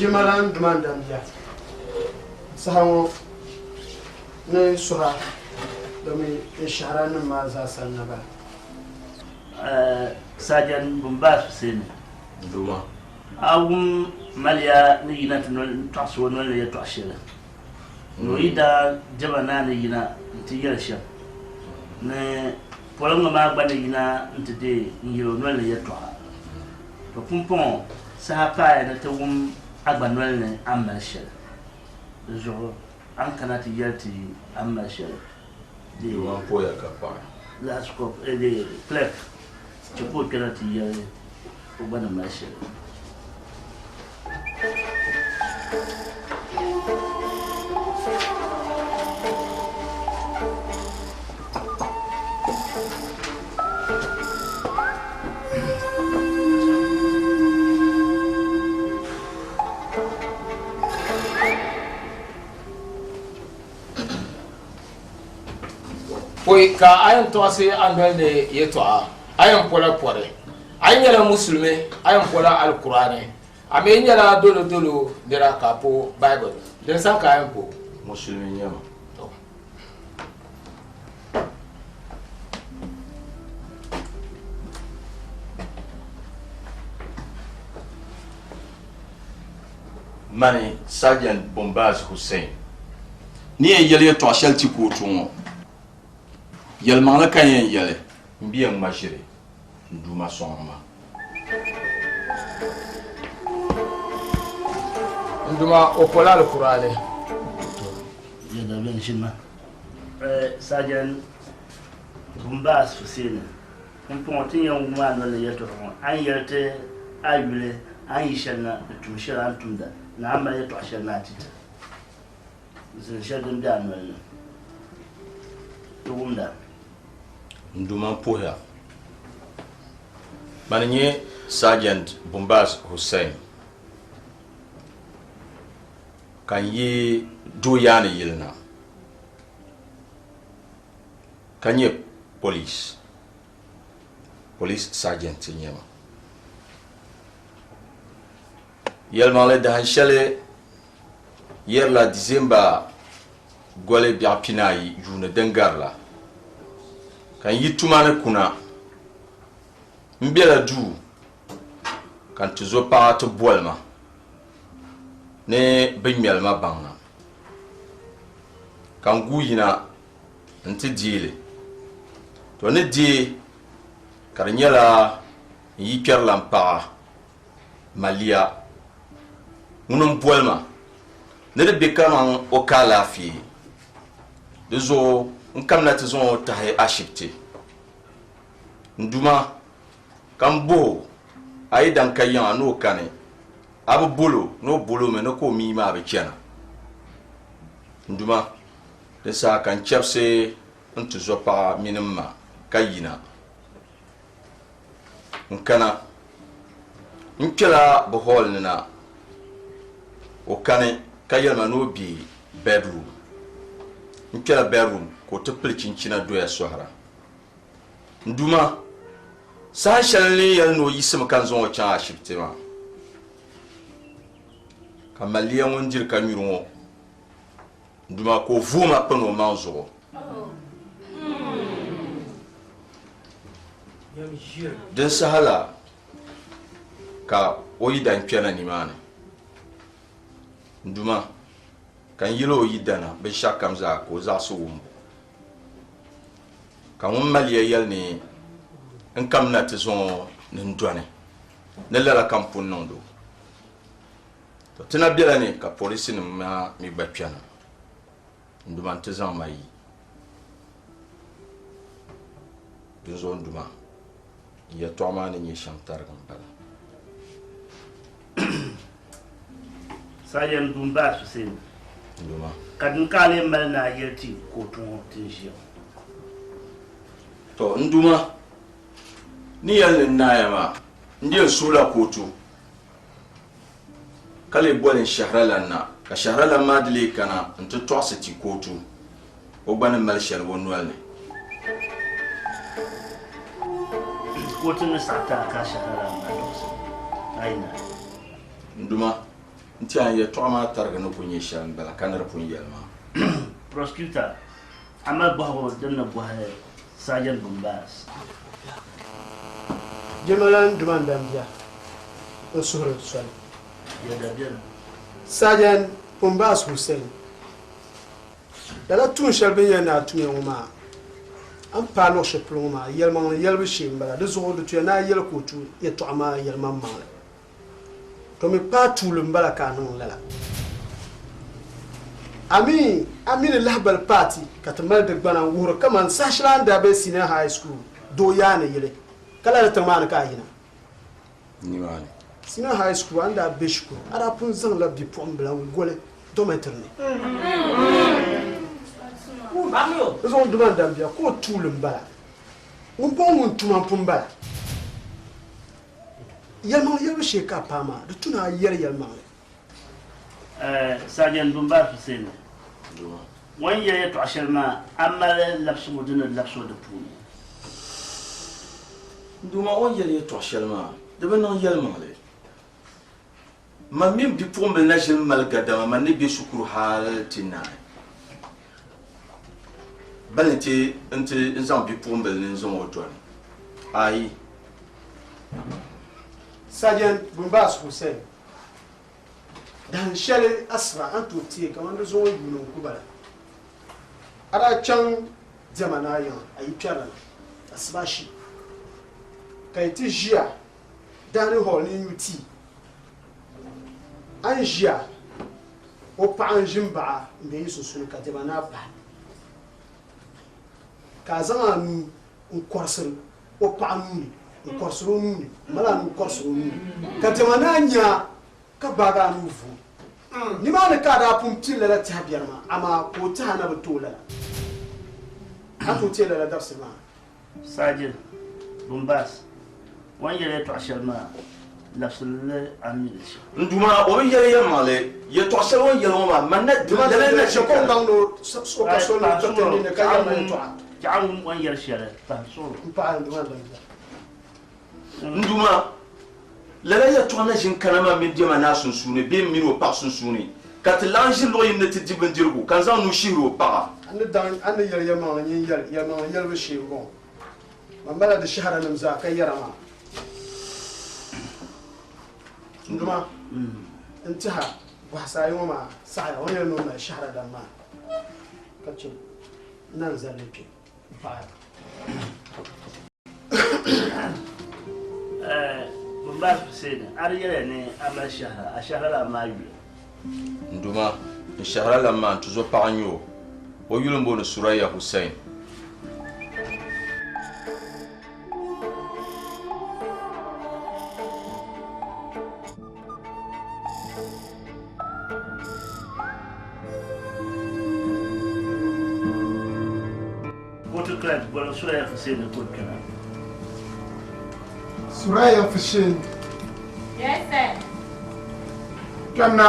Jilima lan Duuma n-damdiya saha ŋɔ ni suha domi n shɛhiranim maa zaa sanna bala. Sergeant Bumbaas Hussaini, Duuma. A wum maliya ni yina ti tɔɣisi o noli ni yɛtɔɣ shɛli ni o yi daa jɛma naa ni yina nti yɛli shɛm ni poliŋga maa gba ni yina nti deei n-yɛl o noli ni yɛtɔɣa. To pumpɔŋɔ saha paaya ni ti wum a gba noli ni a ni mali shɛli. Di zuɣu a ni kana ti yɛli ti a ni mali shɛli. Duuma m-poya ka paɣi. Last cop, eh, clerk, chɛ ka o kpɛna ti yɛli o gba ni mali shɛli. Pɔi ka a yɛn tɔɣisi a noli ni yɛtɔɣa, a yɛn pola pɔri. A yi nyɛla Musulimi, a yɛn pola Alkur'aani. A mi nyɛla dolodolo nira ka a po Bible. Din saha ka a yɛn po? Musulimi n-nyɛ ma. To. Mani Sergeant Bombaz Hussein ni yɛn yɛli yɛtɔɣ shɛli ti kootu ŋɔ, yɛlimaŋli ka n yɛn yɛli, m bi yɛn ŋma ʒiri n Duuma sɔŋ ma. N Duuma, o pola Alkur'aani. To, yɛda bɛn ʒini ma. Sergeant Bombaz Hussein. Pumpɔŋɔ ti ni yɛn wum a noli ni yɛtɔɣa ŋɔ, a ni yɛli ti a yuli, a ni yi shɛli na, ni tuun shɛli a ni tumda, ni a ni mali yɛtɔɣ shɛli ni a ti ti zilin shɛli din be a noli ni. Ti wumda. N Duuma m-puhiya. Mani n-nyɛ Sergeant Bumbaz Hussain ka n yi Dooyaani yili na. ka nyɛ police, police sergeant n-nyɛ ma. Yɛlimaŋli dahin shɛli yɛrila December goli biɛɣu pinaayi yuuni din gari la ka n yi tuma ni kuna m bela duu ka n tizo paɣa ti boli ma ni bɛ ŋmɛli ma baŋ na ka n guui yina nti deei li. To ni deei ka di nyɛla n yi kpɛrila m paɣa Malia ŋuni m-boli ma ni di be kaman o ka alaafee, di zuɣu n kamina ti zaŋ o tahi ashibiti. N Duuma, ka m bɔh o, a yi daŋ ka yiŋa ni o kani, a bi bol o ni o bol o mi ni ka o mii maa bi chana? N Duuma, Di saha ka n chɛbisi n tizɔpaɣa mini m ma ka yina. N kana n kpɛla bɛ hall ni na, o kani ka yɛli ma ni o be bedroom. N kpɛla bedroom ka o ti pili chinchina doya sɔhira. N Duuma, saha shɛli n ni yɛli ni o yiɣisimi ka n zaŋ o chaŋ ashibiti maa, ka maliya ŋun diri ka nyuri ŋɔ Duma ka o vuui ma pini o maŋ zuɣu. Din saha la ka o yidan kpɛna nimaani. N Duuma, ka n yɛl o yidana binshɛɣukam zaa ka o zaɣisi wumbu. Ka ŋun maliya yɛli ni n kamina ti zaŋ o ni n dɔni ni lala ka m pun niŋd o. To ti na bela ni ka polisi-nim maa mi gba kpɛna n-duma nti zaŋ ma yi. Dinzuɣu n Duuma, n yɛtɔɣa maa ni nyɛ shɛm tarigi m-bala. Sayan Dumbaas Hussein, N Duuma. Ka din ka a lee mali ni a yɛli ti kootu ŋɔ ti ni ʒiya ŋɔ? To n Duuma, ni yɛli ni n naaya maa, n di yɛn suhila kootu Ka lee boli n shɛhiralan na, ka shɛhiralan maa di lee kana nti tɔɣisi ti kootu, o gba ni mali shɛli o noli ni. Kootu ni saɣi ti a ka a shɛhiralan maa tɔɣisi a yi naai. N Duuma, N tiɛha n yɛltɔɣa maa tarigi ni ku nyɛ shɛli m-bala ka ni di pun yɛli maa. Prosecutor, A mali bɔhigu din ni bɔhi Sergeant Bumbaas? Jɛmalan Dumandambia n suhiri soli. Yɛda beni. Sergeant Bumbaas Hussein, Lala tuun shɛli bɛ ni yɛli ni a tumya ŋɔ maa, a ni paai luɣ shɛli polo ŋɔ maa, yɛlimaŋli yɛlibu shee m-bala. Di zuɣu di tuya ni a yɛli ka o tu yɛtɔɣa maa yɛlimaŋmaŋli. To mi kpaai tuuli m-bala ka a niŋ lala. A mi a mi ni lahibali paati ka ti mali di gbana n-wuhiri kaman saha shɛli a ni daa be senior high school doo yaani yili ka lala tiŋ maa ni ka a yina. Nimaani. Senior high school a ni daa be shikuru a daa pun zaŋla bipuɣimbila n-goli dormitory ni. Di zuɣu n duma n-dam bia ka o tuuli m-bala. Ŋumbɔŋɔ ŋun tuma m-pun bala. Yɛlimaŋli yɛlibu shee ka a paai maa, di tu ni a yɛli yɛlimaŋli. Sergeant Bumbaas Hussaini, ŋɔ ni yɛli yɛtɔɣ shɛli maa, a mali labisigu din ni labisi o di puuni. N Duuma, o ni yɛli yɛtɔɣ shɛli maa, di bi niŋ yɛlimaŋli. Man mini bipuɣimbila na ʒini mali gadama man ni be shikuru hal ti naai. Bali nti nti n zaŋ bipuɣimbila ni n-zaŋ o dɔni. Aai. Sergeant Bumbaas Hussein, dahin shɛli asiba a ni tooi teei kaman di zuŋɔ yuuni n-ku bala. A daa chaŋ diɛma ni a yiŋa a yi kpɛrila na asibashi ka yi ti ʒiya dining hall ni n-nyu tii. A ni ʒiya, o paɣa n-ʒi m-baɣ a m-be yi sunsuuni ka diɛma ni a pahi, ka a zaŋ a nuu n-kɔrisiri o paɣa nuu ni, n-kɔrisiri o nuu ni, m-mali a nuu kɔrisiri o nuu ni, ka diɛma ni a nya a ka gbaagi a nuu vuui. Nimaani ka a daa pun pili lala tɛha biɛri maa, amaa ka o tɛha na bi tooi lala. A tooi teei lala dabisili maa? Saajin, Bumbaas, o ni yɛli yɛtɔɣ shɛli maa, labisili li a ni mi li shɛm. N Duuma, o bi yɛli yɛlimaŋli, yɛtɔɣ shɛli o ni yɛli ŋɔ maa, man na di lala na ʒi kani. Chɛ a wum o ni yɛli shɛli, pahim suɣilo. N Duuma, lala yɛtɔɣa na ʒi n-kana man mini Diɛma Naa sunsuuni bee m mini o paɣ sunsuuni, ka ti laɣim ʒi luɣ yini ni ti di bindirigu, ka n zaŋ nuu shihiri o paɣa. A ni daŋ a ni yɛli yɛlimaŋli nyin yɛli, yɛlimaŋli yɛlibu shee m-bɔŋɔ. Man mali di shɛhiranim zaa ka yɛra maa. N Duuma, n tɛha bɔhisi a yi ŋɔ maa saɣiya o ni yɛli ni o mali shɛhira dan maa, ka chɛ n na ni zali li kpe m-paai a. Bumbaas Hussein, a di yɛliya ni a mali shɛhira, a shɛhira lan maa yuli? N Duuma, n shɛhira lan maa n tuzo paɣa n-nyɛ o. O yuli m-booni Suraya Hussein. Court clerk boli Suraya Fuseni ka o kpɛna. Suraya Fuseni. Yes sir. Kpɛmna.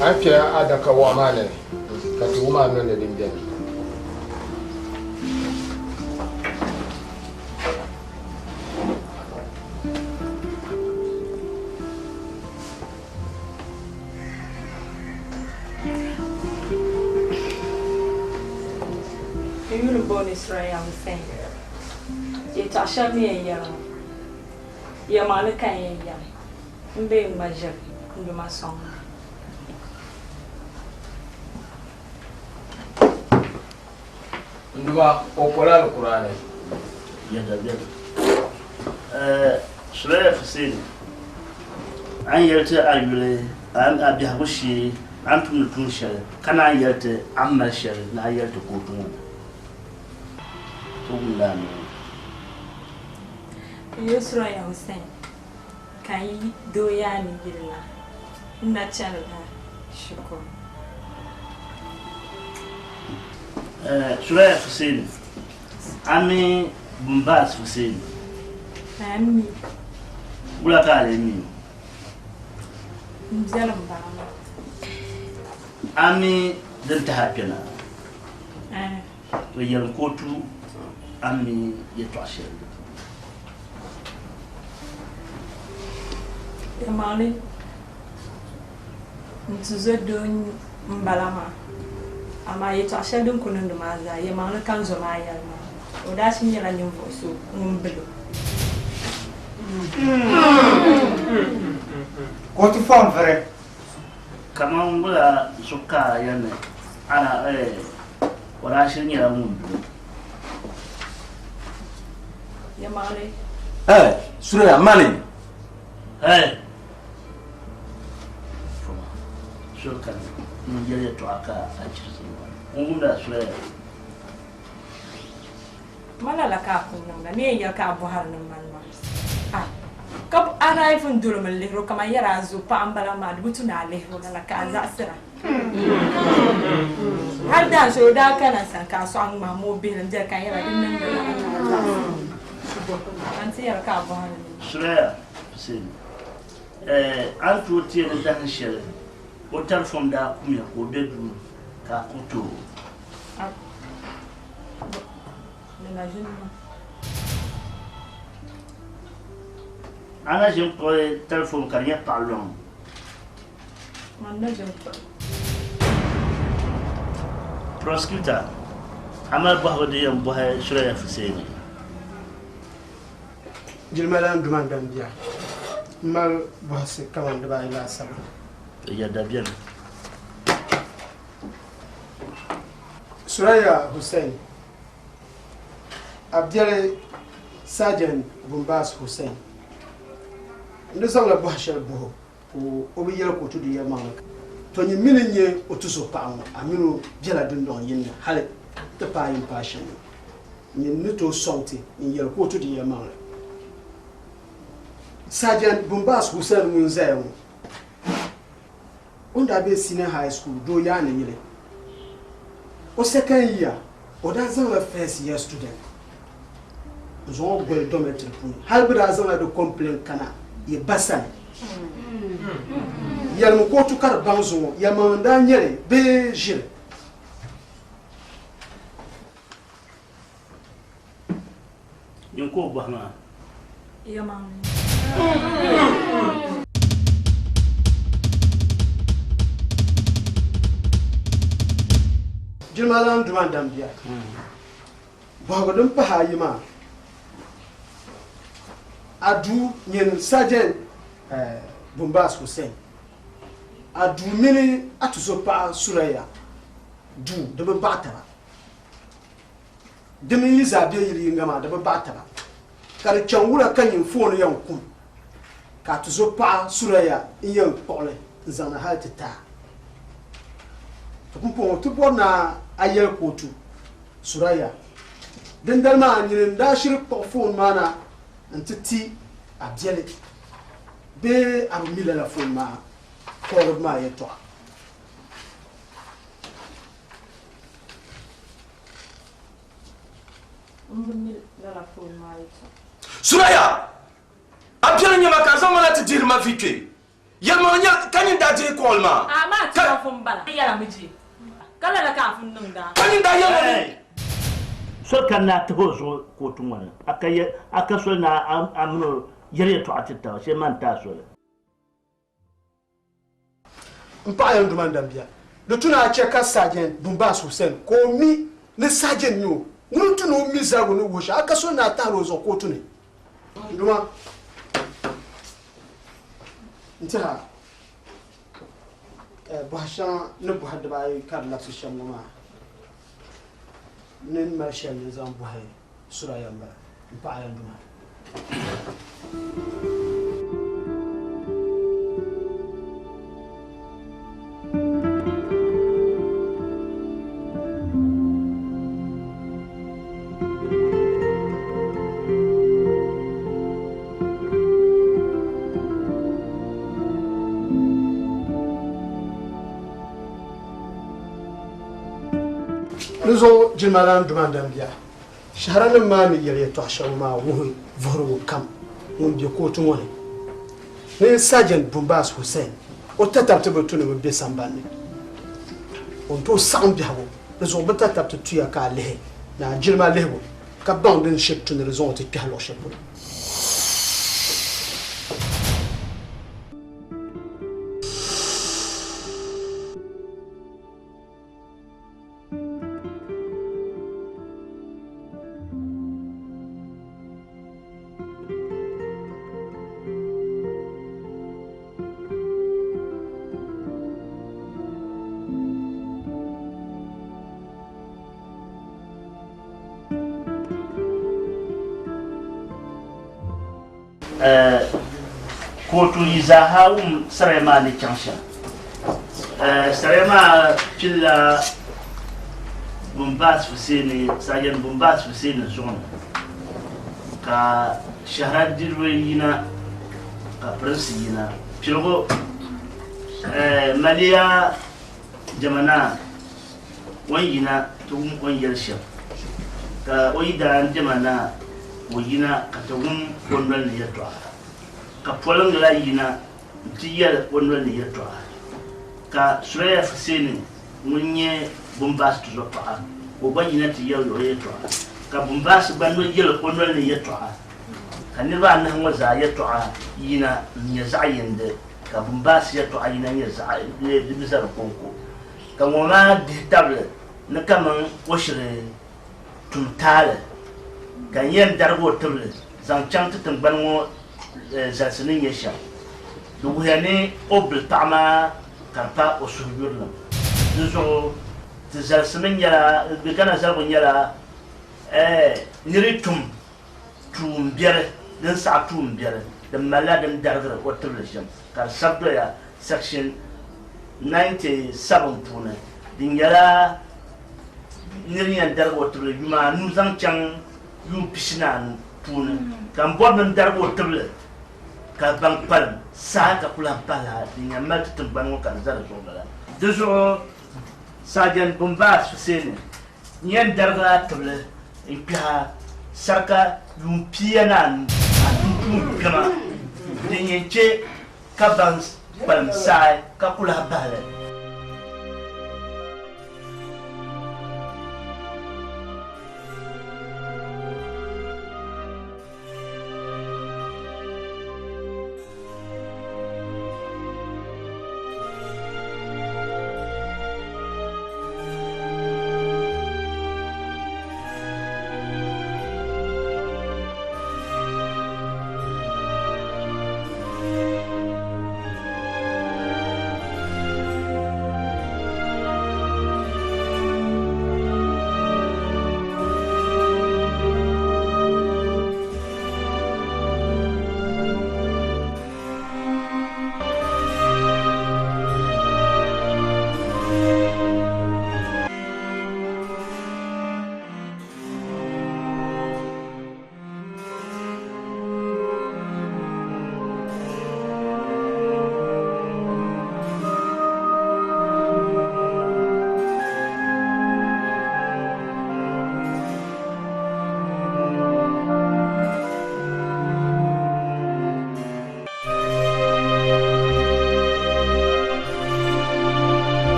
A ni kpe adaka wɔɣa maa ni ka ti wum a noli ni din beni. N yuli m-booni Suraya Hussein. Yɛtɔɣ shɛli ni yɛn yɛri ŋɔ, yɛlimaŋli ka n yɛn yɛli. M bee n-ŋma ʒiri n Duuma sɔŋ ma. N Duuma, o pola Alkur'aani. Yɛda beni. Suraya Fuseni, a ni yɛli ti a yuli, a biɛhigu shee, a ni tumdi tuun shɛli, ka naan yɛli ti a ni mali shɛli ni a yɛli ti kootu ŋɔ ni. Ti wumdi a noli. N yuli Suraya Hussein. Ka n yi doo yaa ni yili na, n na chanila shikuru. Suraya Fuseni, a mi Bumbaas Fuseni? N mi. Wula ka a lee mi o? M biɛli m-bala maa. A mi din tahi a kpɛna? Bɛ yɛlim ka o tu a ni mi yɛtɔɣ shɛli di puuni. Yɛlimaŋli, n tuzo doo m-bala maa, amaa yɛtɔɣ shɛli din kul niŋdi maa zaa, yɛlimaŋli ka n zo maa yɛli maa. O daa shiri nyɛla ninvuɣ so ŋun bil o. Ka o ti fɔŋ vuri. Kaman wula zuɣu ka a yɛli ni ana o daa shiri nyɛla ŋun bil o? Yɛlimaŋli. Eh, Suraya, mani! Hey! Foma, soli kani ŋun yɛli yɛtɔɣa ka a chirisi ŋɔ. Ŋun wumdi a Suraya. Ma lala ka a pun niŋda, ni yɛn yɛli ka a bɔhiri ni mani maa. A ka a daa yi pun doli mi n-lihiri o kaman yɛri a zo paɣa m-bala maa, di bi tu ni a lihiri o lala ka a zaɣisira. Hal dahin shɛli o daa kana n sani ka a sɔɣi ŋ-ŋmahim o bihili m-beli ka n yɛra di niŋdi lala ka a zaɣisira. Ka n ti yɛri ka a bɔhiri ni. Suraya Hussein, A ni tooi teei ni dahin shɛli o telefon daa kumya ka o be duu ka a kuhi ti o? A na ʒini kpuɣi telefon ka di nyɛ paɣa lɔŋ? Prosecutor, A mali bɔhigu din yɛn bɔhi Suraya Fuseini? Jilimalan Duuma n-dan bia. M mali bɔhisi kaman dibaayi laasabu. Yɛda beni. Suraya Hussein, a biɛli Sergeant Bumbaas Hussein. N di zaŋla bɔhi shɛli bɔh o ka o bi yɛli ka o ti di yɛlimaŋli. Tɔ nyin mi ni nyɛ o tuzopaɣa ŋɔ, a mini o bela dundɔŋ yini ni hali ti paai yim paai shɛm ŋɔ. Nyin ni tooi sɔŋ ti n-yɛli ka o ti di yɛlimaŋli. Sergeant Bumbaas Hussein ŋun zaya ŋɔ, O ni daa be senior high school doo yaa ni yili o second year, o daa zaŋla first year student n zaŋ o goli dormitory puuni hali bɛ daa zaŋla di complain kana yi ba sani. Yɛlimi ka o tu ka di baŋ zuŋɔ yɛlimaŋli n daa nyɛli bee ʒiri. Nyin ka o bɔhi maa. Jilimalan Duuma n-dam bia. Bɔhigu din pahi ayi maa, Adu nyin Sergeant Bumbaas Hussein, Adu mini a tuzopaɣa Suraya duu di bi baɣi taba. Di mini yi zaa be yili yiŋga maa, di bi baɣi taba. Ka di chaŋ wula ka nyin fooni yɛn kum, ka a tuzo paɣa Suraya n-yɛn kpuɣi li n-zaŋ na hal ti ti a? Ti pumpɔŋɔ ti bɔri ni a yɛli kootu, Suraya, dindali maa nyini n-daa shiri kpuɣi foon maa na nti ti a biɛli bee a bi mi lala foon maa kɔribu maa yɛtɔɣa? Suraya, a biɛli n-nyɛ ma ka a zaŋ ma na ti dihiri ma vi kpe. Yɛlimaŋli nyɛla ka nyin daa dihi kuɣili maa. Ka nyin daa yɛli ma ni. Soli ka n-daa tahi o zuɣu ka o ti ŋɔni. A ka soli ni a min o yɛli yɛtɔɣa ti taba, shee man ti a soli. M paɣa yɛn duma n-dam bia. Di tu ni a chɛ ka Sergeant Bumbaas Hussein ka o mi ni Sergeant nyɛ o. Ŋuni n-tu ni o mi zaligu ni wuhi shɛli, a ka soli ni a tahiri o zuɣu kootu ni. N duma, n tɛha bɔhi shɛŋa ni bɔhi dibaayi ka di labisi shɛm ŋɔ maa, n ni mali shɛli ni n zaŋ bɔhi Suraya m-bala. M paɣa yɛn duma. Di zuɣu jilimalan duma n-dan bia. Shɛhiranim maa ni yɛli yɛtɔɣ shɛŋa maa wuhi vuhirigu kam ŋun be kootu ŋɔ ni ni Sergeant Bumbaas Hussein. O tatabti bi tu ni bɛ be sambani ni. O ni tooi saɣim biɛhigu. Di zuɣu bɛ tatabti tuya ka a lihi ni a jilima lihibu ka baŋ din shiri tu ni di zaŋ o ti kpɛhi luɣ shɛli polo. Kootu yi zaaha wum sariya maa ni chaŋ shɛm. Sariya maa pilila Bumbaas Fuseini, Sergeant Bumbaas Fuseini zuɣu ni ka shɛhira diriba yina ka pirinsi yina. Piligu maliya Jɛma-Naa o ni yina ti wum o ni yɛli shɛm, ka o yidaan Jɛma-Naa ka o yina ka ti wum o noli ni yɛtɔɣa, ka poliŋgi la yina nti yɛli o noli ni yɛtɔɣa, ka Suraya Fuseni ŋun nyɛ Bumbaasi tuzɔpaɣa ka o gba yina ti yɛli o yɛtɔɣa, ka Bumbaasi gba yɛli o noli ni yɛtɔɣa, ka niriba anahi ŋɔ zaa yɛtɔɣa yina n-nyɛ zaɣ yindi. Ka Bumbaasi yɛtɔɣa yina nyɛ zaɣ di bi zani kɔŋko, ka ŋɔ maa dihi tabili ni kaman o shiri tum taali ka n yɛn darigi o tibili zaŋ chaŋ ti tiŋgbani ŋɔ zalisi ni nyɛ shɛm. Di wuhiya ni o bili paɣa maa ka di pa o suhuyurilim. Di zuɣu ti zalisi mi nyɛla, bɛ Ghana zaligu nyɛla nir yi tum tuumbiɛri din saɣi tuumbiɛri din malila din darigiri o tibili shɛm ka di sabi doya section 97 puuni di nyɛla niri yɛn darigi o tibili yuma anu zaŋ chaŋ yuun pishi ni anu puuni ka n bɔri ni n darigi o tibili ka ban kpalim saha ka ku lahi pahi la din yɛn mali ti tiŋgbani ŋɔ ka di za di zuɣu bala. Di zuɣu Sergeant Bumbaas Fuseni N yɛn darigi a tibili n-kpɛh a sarika yuun pia ni anu a tum tuun kpɛma din yɛn chɛ ka ban kpalim saai ka ku lahi bahi li.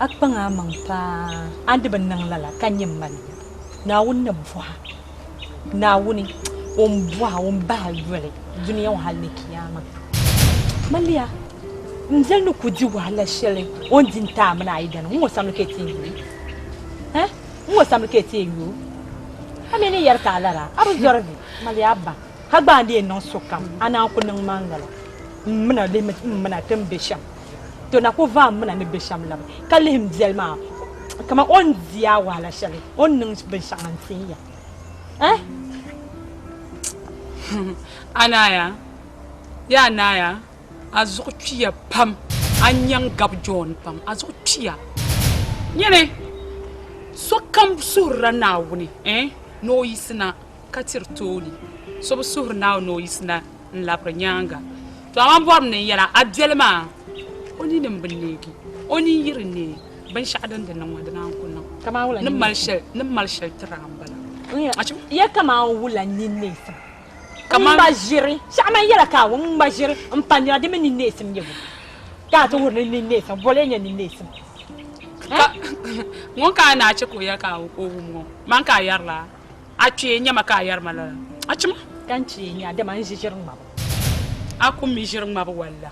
A kpaŋ a maŋ paa a ni di bi niŋ lala ka nyɛ maliya. Naawuni ni bɔh a. Naawuni o ni bɔh a, o ni bah a yoli dunia ŋɔ hal ni kiyaama. Maliya, m biɛli ni ku di wahala shɛli o ni di n-ti a mini a yidana ŋ-ŋɔ samli ka yi ti yɛn yo? Ɛh? Ŋ-ŋɔ samli ka yi ti yɛn yo? A mi ni yɛri ka a lara, a bi zɔri vi. Maliya, a ba, hal gba a ni yɛn niŋ sokam, a naan ku niŋ ma n-lala. M mina lihimi m mina ti ni be shɛm. To na ku vaai m mina ni be shɛm labi, ka lihi m biɛli maa. Kaman o ni di a wahala shɛli, o ni niŋ binshɛɣu n-tin ya. Eh? A naaya, yaa naaya, a zuɣu kpiya pam, a nyaŋ gabi John pam, a zuɣu kpiya. Nyini, sokam suhirila Naawuni, eh, ni o yiɣisina ka tiri tooni. So bi suhiri Naawuni ni o yiɣisina n-labiri nyaaŋa. To amaa m bɔrimi ni n yɛl a, a biɛli maa, o nini m-bi neegi, o nini yi di neei, binshɛɣu din di niŋ maa di naan ku niŋ. Ni mali shɛli, ni mali shɛli tiri a m-bala. Ya kaman wula nini neesim? N ŋma ʒiri, shɛɣu man yɛla ka a wum, n ŋma ʒiri m-pa nira di mi nini neesim nyɛ bo? Ka a ti wuhiri ni nini neesim, boli ya nyɛ nini neesim? Ka ŋun ka a ni a chɛ ka o yɛli ka o wum ŋɔ, man ka a yɛrila? A kpee n-nyɛ ma ka a yɛri ma lala? Achima! Ka n kpee n-nyɛ a, dama n ʒi ʒiri ŋmabu. A ku mi ʒiri ŋmabu walla.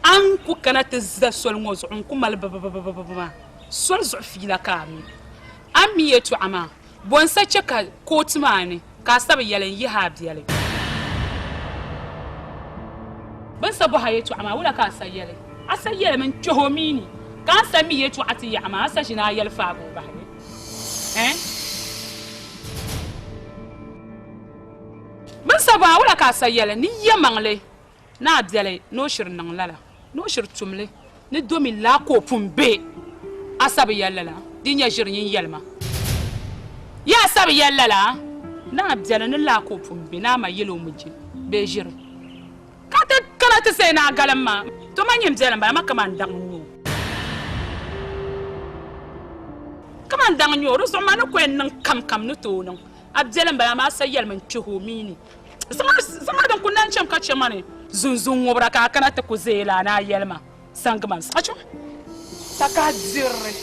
A ni ku kana ti za soli ŋɔ zuɣu n-ku mali bibibibibi maa, soli zuɣu fiila ka a mi. A ni mi yɛtɔɣa maa, bɔ n-sa chɛ ka kootu maa ni ka a sa bi yɛli n-yihi a biɛli? Bɛ ni sa bɔhi a yɛtɔɣa maa, wula ka a sa yɛli? A sa yɛlimi n-kpɛh o mi ni, ka a ni sa mi yɛtɔɣa ti yaɣi maa, a sa ʒini a yɛli faagi o bahi. Bɛ ni sa bɔhi a, wula ka a sa yɛli ni yɛmaŋli ni a biɛli ni o shiri niŋ lala, ni o shiri tum li, ni domi laa ka o pun be a sa bi yɛli lala, di nya ʒiri nyin yɛli ma. Ya a sa bi yɛli lala, ni a biɛli ni laa ka o pun be, ni a ma yɛl o mi je bee ʒiri. Ka ti kana ti sayi ni a galim ma, to ma nyin biɛli m-bala ma kaman daŋ n-nyɛ o. Kaman daŋ n-nyɛ o, di zuɣu ma ni ku yɛn niŋ kamkam ni tooi niŋ. A biɛli m-bala amaa a sa yɛlimi n-kpɛh o mi ni. Zaŋ a din ku naan cham ka chɛ ma ni zunzun ŋubira ka a kana ti ku zee la ni a yɛli ma saŋgimam saɣi chɛ ma ka a diri.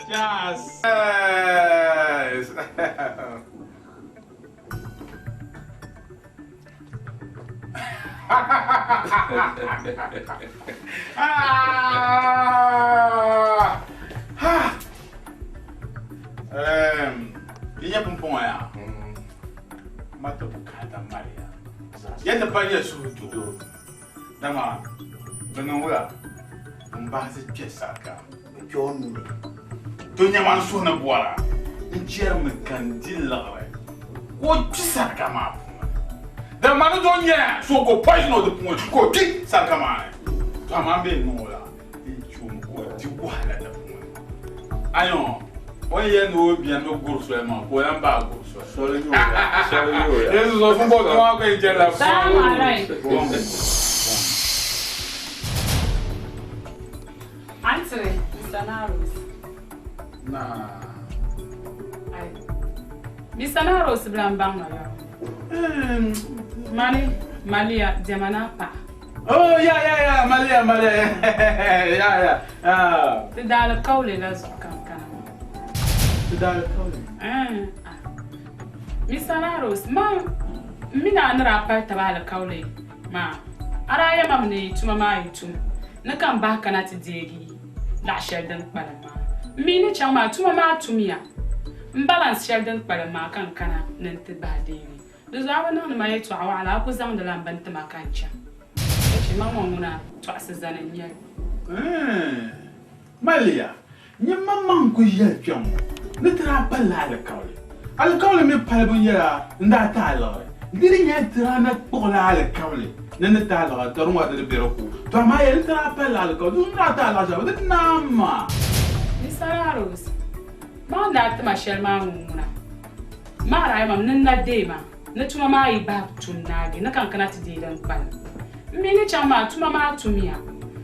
Yes. Di nyɛ pumpɔŋɔ yaa ma ti bukaata maliya ya ti pa nyɛ suhudoo dama bɛ niŋ wula n baɣisi kpɛ sarika Bɛ kpe o nuu ni. To nyama n suhu ni bɔra n chɛrimi ka n di liɣiri ka o kpi sarika maa puuni. Dama ni tooi nya so ka o poison o di puuni ka o kpi sarika maa ni. To amaa m bee niŋ o la n chɛ o mi ka o di wahala di puuni. Ayo, o ni yɛli ni o beni mi guri soli maa ka o lan baai guri soli. Soli yooya, soli yooya. Yesu zuɣu pumpɔŋ tuma ka yi chɛrila Salamu alaikum. Antiri, Mr. Narrows. Na. Ai. Mr. Narrows bila n baŋ ma yɔrɔ. Mani, Malia, diɛma ni a paɣa. Oh, ya, ya, ya, Malia, Malia, ya, ya. Ah. Ti daalikauli la zuɣu ka n kana maa. Ti daalikauli? Eh, ah. Mr. Narrows, ma m mini a ni daa pali taba alikauli maa, a daa yɛli ma mi ni tuma maa yi tum, ni ka m bahi kana ti deegi laɣ shɛli din kpalim maa. M mi ni chaŋ maa, tuma maa tumya. M balance shɛli din kpalim maa ka n kana ni n ti bahi deegi. Di zuɣu a bi niŋdi ma yɛtɔɣa waɣila, a ku zaŋdila m bini ti ma ka n chaŋ. Ka chɛ ma ŋɔ ŋuna tɔɣisi zani n-nyɛ li. Maliya, nyini maŋmaŋ n-kul yɛli kpiɔŋ ŋɔ ni ti daa palila alikauli. Alikauli mi palibu nyɛla n daa ti a liɣiri. Di di nyɛla ti daa na kpuɣila alikauli ni ni ti a liɣiri ka di ŋɔ di di be di ko. To amaa yɛli ni ti daa palila alikauli, di zuɣu n daa ti a liɣiri shɛli di ti naai maa. Di saha Rose, maa ni daa ti ma shɛli maa ŋun ŋuna, maa daa yɛli ma ni n na deei ma ni tuma maa yi bahi tum naagi ni ka n kana ti deei din kpalim. M mi ni chaŋ maa tuma maa tumya.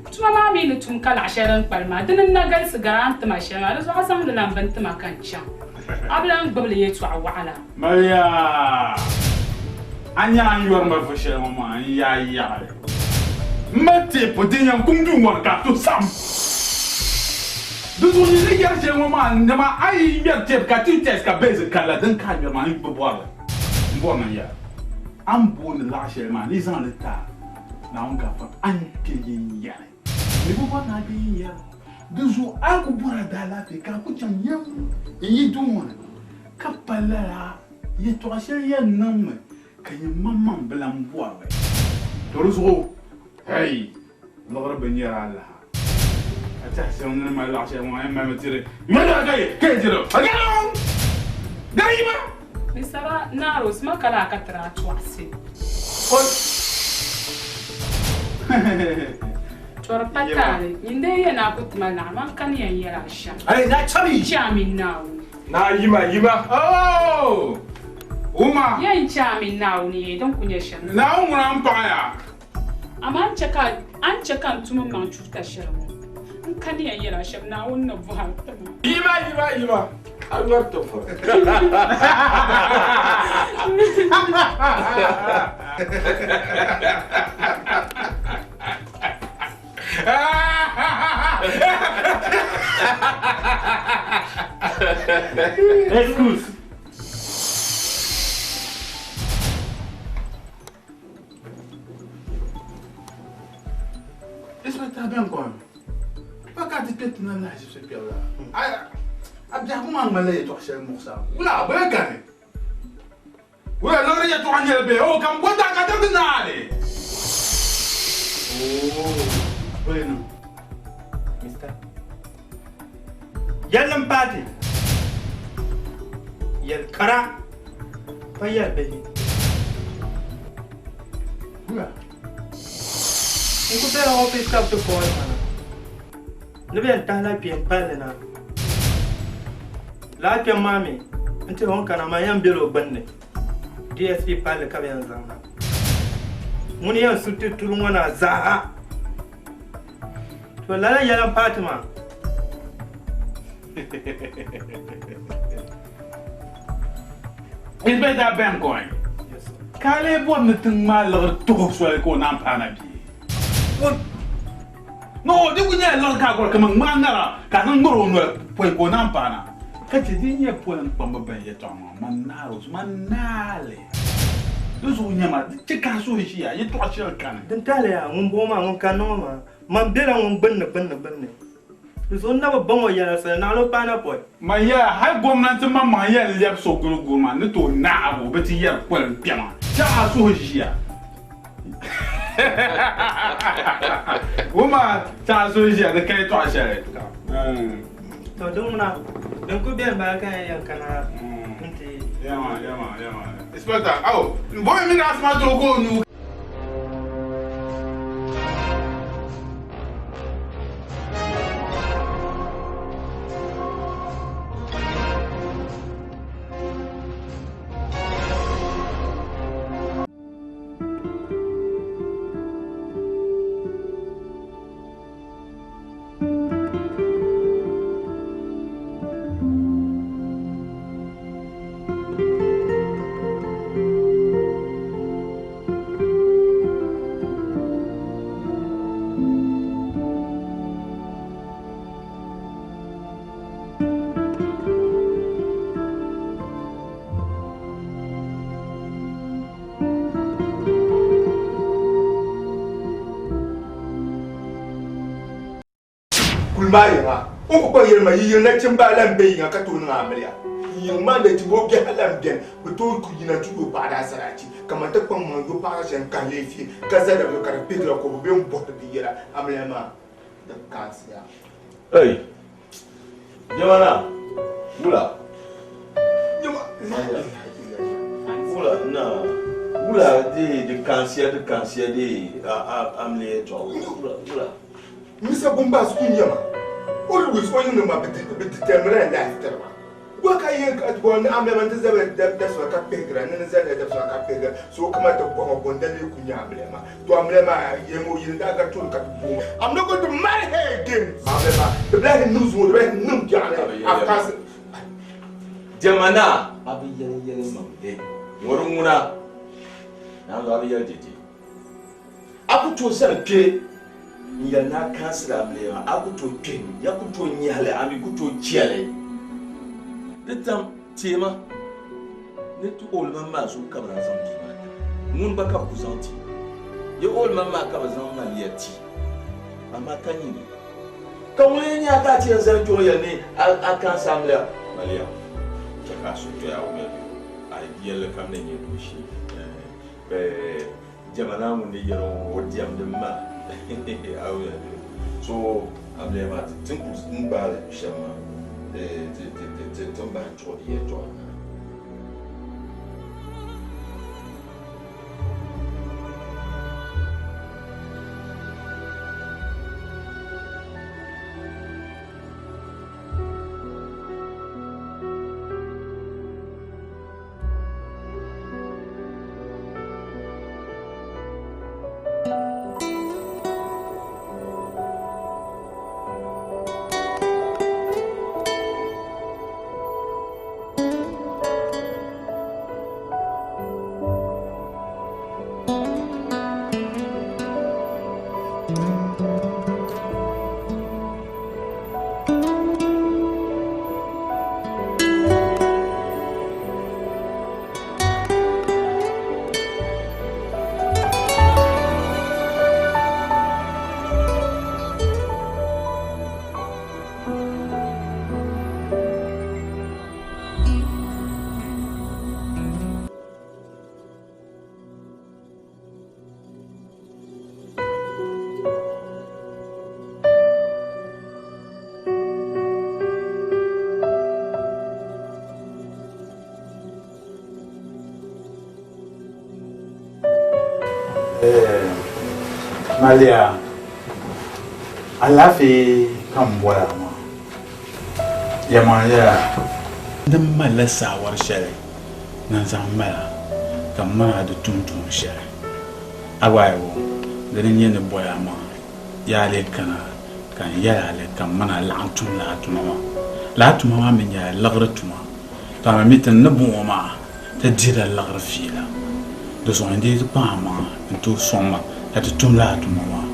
Tuma maa mi ni tum ka laɣ shɛli din kpalim maa, dini n-na galisi gari a ni ti ma shɛli maa, di zuɣu a zaŋdi la m bini ti ma ka n chaŋ. A bi lan gbibi li yɛtɔɣ waɣila. Maliya! A nya a ni yɔri ma vo shɛli ŋɔ maa, n yaai yaɣi li. M mali teepu din yɛn kum duu ŋɔ ni ka a to saɣim. Di zuɣu nyin ni yɛri shɛli ŋɔ maa, dama a yi ŋmɛri teepu ka ti test ka base kanila, din ka a ŋmɛri maa, n bi bɔri li. M bɔri ni n yɛli a ni booni laɣ shɛli maa ni yi zaŋ li ti a, Naawuni gaafara, a ni kpe yin yɛli. Ni bi bɔri ni a kpe yin yɛli. Di zuɣu a yi ku bɔri a daalaafee ka a ku chaŋ yɛm n-yi duu ŋɔ ni ka pa lala yɛtɔɣ shɛli yɛn niŋmi ka nyin maŋmaŋ bi lan bɔri li. To di zuɣu, hɛi, liɣiri bi nyɛri alaha. A tɛhi shɛm ni ni mali laɣ shɛli ŋɔ, a yɛn malimi tiri ŋmɛli ka ye ka yɛn tiri a gari ŋɔ gari yima. Ni saba naaro sima ka laa ka tiri a tɔɣisi. Tɔri pa taali, nyin dee yɛn a ku ti ma laɣim, man kani yɛn yɛl a shɛm. Ayi, naa chabi! Chɛ a mini Naawuni. Naa yima yima! Oh! Wuma! Yɛn chɛ a mini Naawuni yee din ku nyɛ shɛm. Naawuni ŋuna m-paɣi a. Amaa a ni chɛ ka a ni chɛ ka n tum m maŋ chuuta shɛli ŋɔ, n kani ya yɛl a shɛm, Naawuni ni bɔhi a ti ma. Yima yima yima a yɔri ti vuri. Excuse. Inspector Benkoy, pa ka ti kpe ti na lahiʒibisi kpɛbu la, a biɛhigu maa ŋmanila yɛtɔɣ shɛli muɣisa. Wula a bɔya gari? Wula liɣiri yɛtɔɣa n-nyɛ li bee? Oo, ka m bo daa ka diriti naai! Oo, bɔya niŋ. Mister. Yɛlli m-paati. Yɛl kara, pa yɛl bihi. Wula? N ku bela office ka bɛ ti call ma na ni bɛ yɛn tahila kpeen palli na. Lala kpɛm maa mi n tiri o ni kana maa yɛn bela o gbunni. DSP palli ka bɛ yɛn zaŋ na. Ŋuni yɛn su ti tuli ŋɔ na zaaha. To lala yɛla m paati maa. Inspector Benkoy. Yes sir. Ka a lee bɔri ni ti ŋmaai liɣiri tuhi soli ka o naan paana bee? Ŋun No, di kuli nyɛla liɣiri ka a bɔri kaman ŋmaai ŋara ka a zaŋ ŋmari o noli pɔi ka o naan paana. Ka chɛ di nyɛ poliŋ kpamba bɛn yɛtɔɣa maa, man naari o zuɣu, man naai li. Di zuɣu nyama, di chɛ ka a suhu ʒiya, yɛtɔɣ shɛli kani. Din tahili yaa, ŋumbɔŋɔ maa ŋun kanni ŋɔ maa, man bela ŋun gbinni gbinni gbinni. Di zuɣu n na bi baŋ o yɛla soli, naɣila o paana pɔi. Man yɛla, hal gomnanti maŋmaŋ yɛn lɛbi so guli guri maa ni tooi naag o bɛ ti yɛri koliŋ kpɛma. Chɛ a suhu ʒiya. Wumma, chɛ a suhu ʒiya, di ka yɛtɔɣ shɛli. To din ŋuna, din kuli beni m-bala ka yɛn yɛn kana nti. Yɛma, yɛma, yɛma. Inspector, awo, m bɔmi mini Asima doo ka o nuu. Kuli maa yiŋa, o ku kpa yɛli ma yi yiŋ nachimba lan be yiŋa ka tooi niŋ amiliya. N yiŋ maa nachimba o biɛhi lan beni, bɛ tooi ku yina nti yo paɣa daasarachi, kaman ti kpaŋ maŋ yo paɣa shɛli n-kahi leefie ka za di zuɣu ka di kpihira ka o bi be m-bɔhiri di yɛla amiliya maa di kaansiya. Ei! Jɛmana, wula? Wula na wula dee di kaansiya di kaansiya dee amiliya yɛltɔɣa wula wula. Misa Gumbas ku nyɛ ma always o yiŋ nima bi determine life tiri ma gba ka yɛn ka bɔ ni amiliya ti zabiri dabisima ka kpihigira ni ni zabiri dabisima ka kpihigira so kama ti bɔhima bɔ n-da lee ku nyɛ amiliya maa to amiliya maa yɛn o yili daa gari tooni ka ti booi I'm not going to marry her again amiliya maa di bilahi niŋ zuŋɔ di bilahi niŋ biɛɣuni Afrikaans Jɛmana a bi yɛli yɛlimaŋli ŋɔ di ŋuna naan zuɣu a bi yɛli dede. A ku tooi zani kpe n-yɛli ni a kansili amiliya maa, a ku tooi kpihim, ya ku tooi nyahi li, a mi ku tooi chɛ li. Di tam teema ni ti old man maa zuɣu ka bɛ daa zaŋ bia maa ti. Ŋuni gba ka bɛ ku zaŋ ti. Yi old man maa ka bɛ zaŋ maliya ti, amaa ka nyini. Ka ŋuni n-nyɛ a ka a ti yɛn zani kpe ŋɔ yɛli ni a kaansi amiliya maliya? Chɛ ka a suhu toya a wumya bɛ a yɛlli kam ni nyɛ dooshee. Jɛma naa ŋun ni yɛri o ŋɔ, o diɛmdi m ma. So amiliya maa ti ni kuli n gbaai li shɛm maa ti ni bahi chuɣu di yɛltɔɣa maa. Maliya, alaafee ka m bɔra maa. Yɛlimaŋli nyɛla din malila saawari shɛli ni n zaŋ mali a ka m mali a di tum tuun shɛli. A gba ayi wum, di ni nyɛ ni bɔri a maa yaa lee kana ka n yɛl a li ka m mini a laɣim tum lala tuma maa. Lala tuma maa mi nyɛla liɣiri tuma. To amaa mi ti ni bɔŋɔ maa ti dihirila liɣiri fiila. Di zuɣu n dii ti kpaŋ amaŋa n-tooi sɔŋ ma ka ti tum lala tuma maa,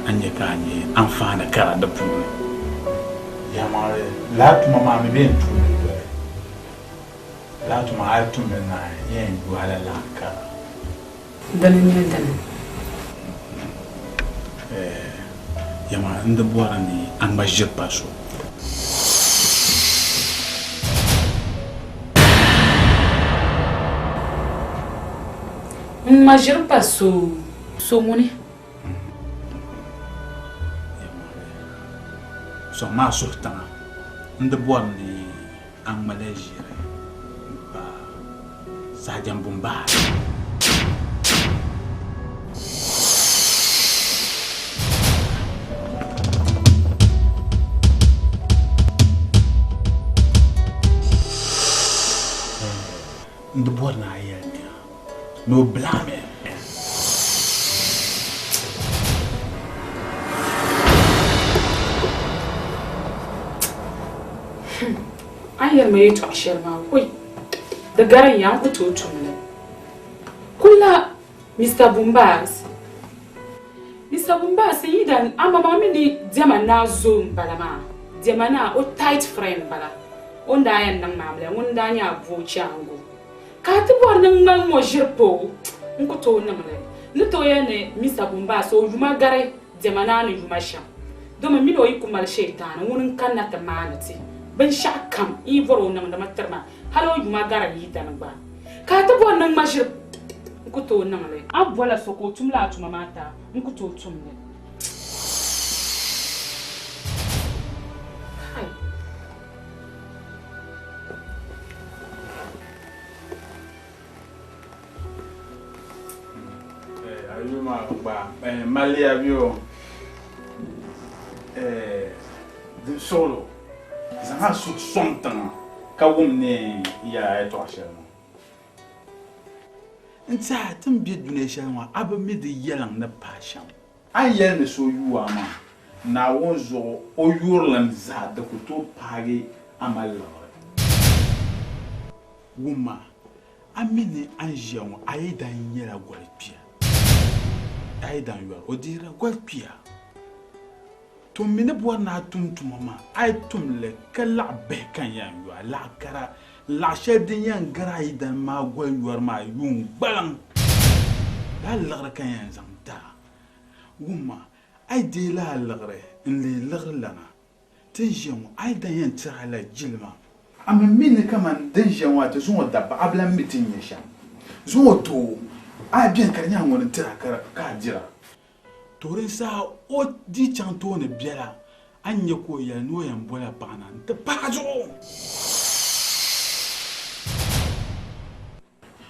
a ni nya ka a nya anfaani kara di puuni. Yɛlimaŋli, lala tuma maa mi bɛ yɛn tum li yoli. Lala tuma a yi tum li naai, yɛn yo a la laɣ kara. Dini n-nyɛ dini? Yɛlimaŋli, n di bɔri ni a ŋma ʒiri pa so. N ŋma ʒiri pa so, so ŋuni? Sɔŋmi a suhu tiŋa. N di bɔri ni a ŋmala ʒiri m-pa Sahajan Bumbaar. N di bɔri ni a yɛli ni a ni o bilami. A ni yɛli ma yɛtɔɣ shɛli maa, woi, di gari n ya, n ku tooi tum li. Kulla Mister Bumbaas. Mister Bumbaas, n yidan, a maŋmaŋ mi ni Diɛma Naa zo m-bala maa. Diɛma Naa, o tight friend m-bala. O ni daa yɛn niŋ ma amiliya, ŋuni n-daa nyɛ a bo chaangu. Ka a ti bɔri ni n ŋmali ŋɔ ʒiri pa o, n ku tooi niŋ li. N ni tooi yɛli ni Mister Bumbaas o yuma gari Diɛma Naa ni yuma shɛm. Domi m mini o yi ku mali sheetaani, ŋuni n-kanna ti maani ti binshɛɣu kam n yi bɔri o niŋdimi tiri ma, hali o yuma gari n yidana gba. Ka a ti bɔri ni n ŋma ʒiri n ku tooi niŋ li. A bɔla so ka o tum lala tuma maa ti a, n ku tooi tum li. Kai! Ayuma gba maliya bɛ o din suɣulo zaŋ a suhu sɔŋ tiŋa ka wum ni n yɛl a yɛtɔɣ shɛli ŋɔ. N tɛha ti ni be dunia shɛli ŋɔ a bi mi di yɛliŋ ni paai shɛm. A ni yɛli ni so yuui a maa, Naawuni zuɣu o yurilim zaa di ku tooi paagi a ma liɣiri. Wumma, a mi ni a ni ʒiya ŋɔ a yi dan nyɛla goli kpia. A yi dan yɔri o dihirila goli kpia. To mi ni bɔri ni a tum tuma maa, a yi tum li ka laɣ bihi ka n yɛn yo a, laɣ kara, laɣ shɛli din yɛn gari a yidan maa goli yɔri maa yuun gbaliŋ. Lala liɣiri ka n yɛn zaŋ ti a. Wumma, a yi deei lala liɣiri n-leei liɣiri lana, ti ni ʒiya ŋɔ, a yi dan yɛn tiri a la jilima. A mi mi ni kaman din ʒiya ŋɔ a ti zaŋ o dabba, a bi lan mi ti ni nyɛ shɛm. Zaŋ o doo, a yi beni ka di nyɛla ŋuni n-tiri a ka a dira. To di saha o di chaŋ tooni biɛla, a ni nya ka o yɛli ni o yɛn bola paɣa na nti pahi a zuɣu.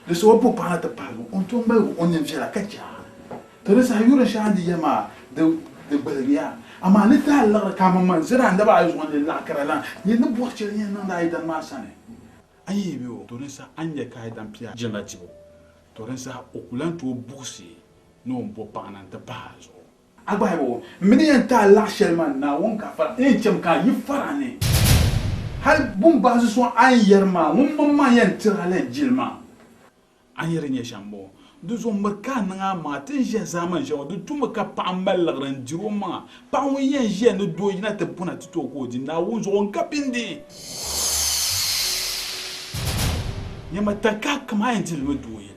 Di saha o bo paɣa na ti pahi zuɣu, o ni tooi ŋmaligi o nini viɛla ka chɛ a. To di saha yuri shɛŋa ni di yɛli maa di gbaligiya, amaa ni ti a liɣiri ka a maŋmaŋ zani a naba ayi zuɣu n-leei laɣ kara lan nyɛ ni bɔri shɛli yɛn niŋdi a yidana maa sani. A yi bi o, to di saha a ni nya ka a yidan pia jilima dibu, to di saha o ku lan tooi buɣisi ni o ni bo paɣa na nti pahi a zuɣu. A gba yi o, m mi ni yɛn ti a laɣ shɛli maa Naawuni ka fara, n yɛn chɛmi ka a yi fara ni. Hal bumbaansi so a ni yɛri maa, ŋun maŋmaŋ yɛn tir a la jilima. A ni yɛri nyɛ shɛm m-bɔŋɔ, Di zuɣu miri ka a niŋ a maŋa ti ni ʒiya zaamani shɛli ŋɔ, di tumi ka paɣa mali liɣiri n-dir o maŋa. Paɣa ŋun yɛn ʒiya ni doo yina ti buna ti ti o ka o di, Naawuni zuɣu n-ka bindi. Nyama takahi kam a yɛn ti li mi doo yili.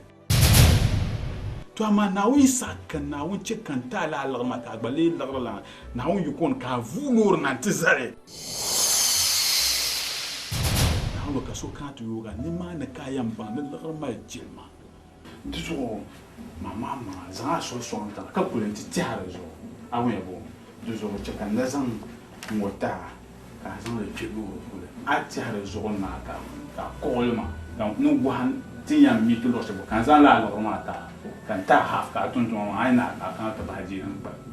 To amaa Naawuni yi saɣi ka Naawuni chɛ ka n ti a lala liɣiri maa ka a gba leei liɣiri lana, Naawuni yiko ni ka a vuui loori na nti zali. Naawuni ka so kana ti yoog a nimaani ka a yɛn baŋ ni liɣiri mali jilima. Di zuɣu maŋmaŋ zaŋ a suhu sɔŋ tiŋa ka kuli nti tɛhi di zuɣu. A wumya bo? Di zuɣu chɛ ka n na zaŋ ŋ-ŋɔ ti a ka a zaŋ li kpe loori polo. A tɛhi di zuɣu naai ka a kuɣili ma ka n ni wahi ti ni yɛn mi ti luɣ shɛli polo ka n zaŋ lala liɣiri maa ti a ka n ti a half ka a tum tuma maa a yi naai ka a kana ti bahi deei din kpalim.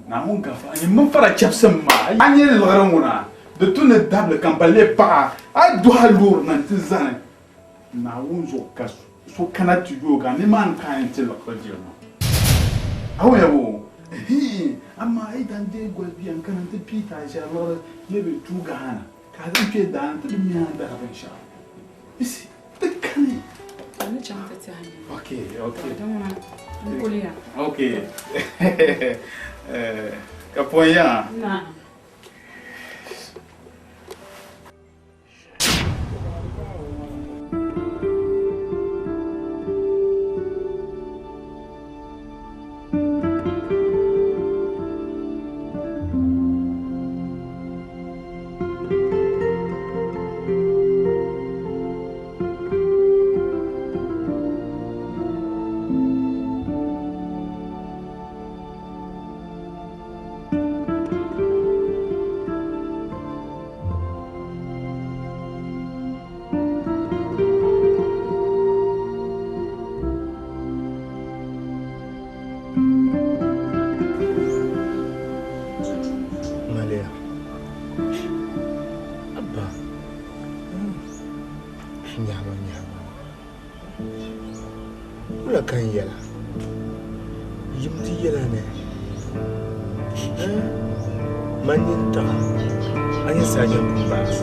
Naawuni gaafara nyɛ min fara chɛbsim maa a nyɛ liɣiri ŋuna di tu ni dabili ka m ba leei paɣa a yi duhi a loori na nti zani Naawuni zuɣu ka so kana ti yoog a nimaani ka a yɛn ti liɣiri jilima a wumya boo? Hii, amaa a yi daa deei goli bia n-kana nti pii ti a ʒiɛri liɣiri maybe 2 Ghana ka a zaŋ kpe daa ni ti di mi a ni dari binshɛɣu. You see, di kani. N ni chaŋ ti tɛha nya. Okay, okay. Di ŋuna, n kuliya. Okay. Ka pɔi yaŋa? Naam. Malia. Abba. Nyama nyama. Wula ka n yɛla? Yim ti yɛla ni. Man nini taɣa a nyɛ Sergeant Bumbaas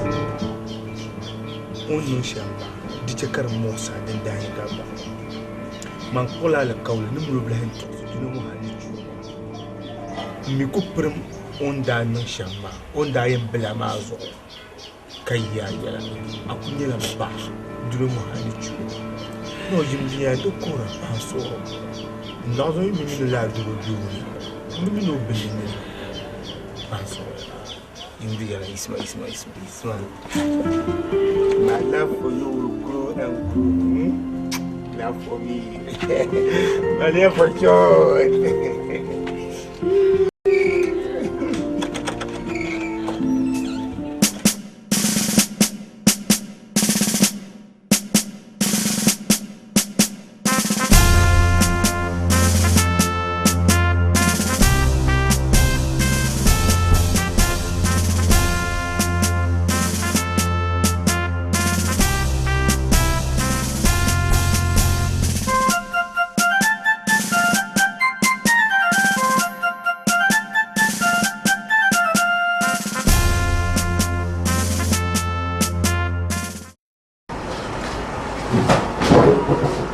o ni niŋ shɛm maa di chɛ ka di muɣisi a nindahinga baŋ. Man kpuɣila alikauli ni molo bilahi n-tuɣisi dunia ŋɔ hal ni chuɣu maa. M mi ku pirim o ni daa niŋ shɛm maa, o ni daa yɛn bila maa zuɣu. Ka yi a yɛla, a ku nyɛla paɣa duli ŋɔ hal ni chuɣu. Ni o yim dunia nti kuhiri paɣa suɣuri. N naɣ zaŋ yi mi mini lala doro be o ni, m bi mi ni o bindi nira paɣa suɣuri. Yim di yɛla, Isma, Isma, Isma, Isma. My love for you will grow and grow. Love for me. Malia for sure.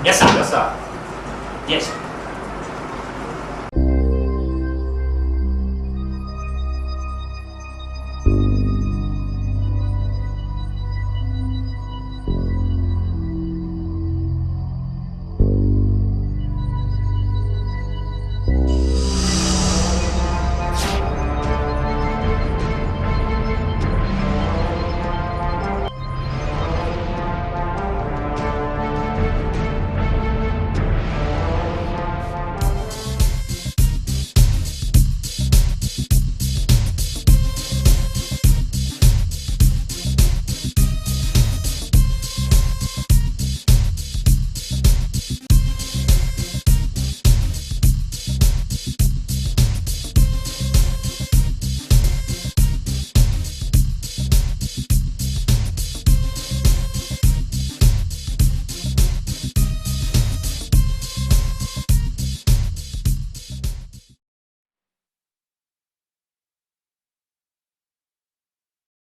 Yes, sir. Yes, sir. Yes.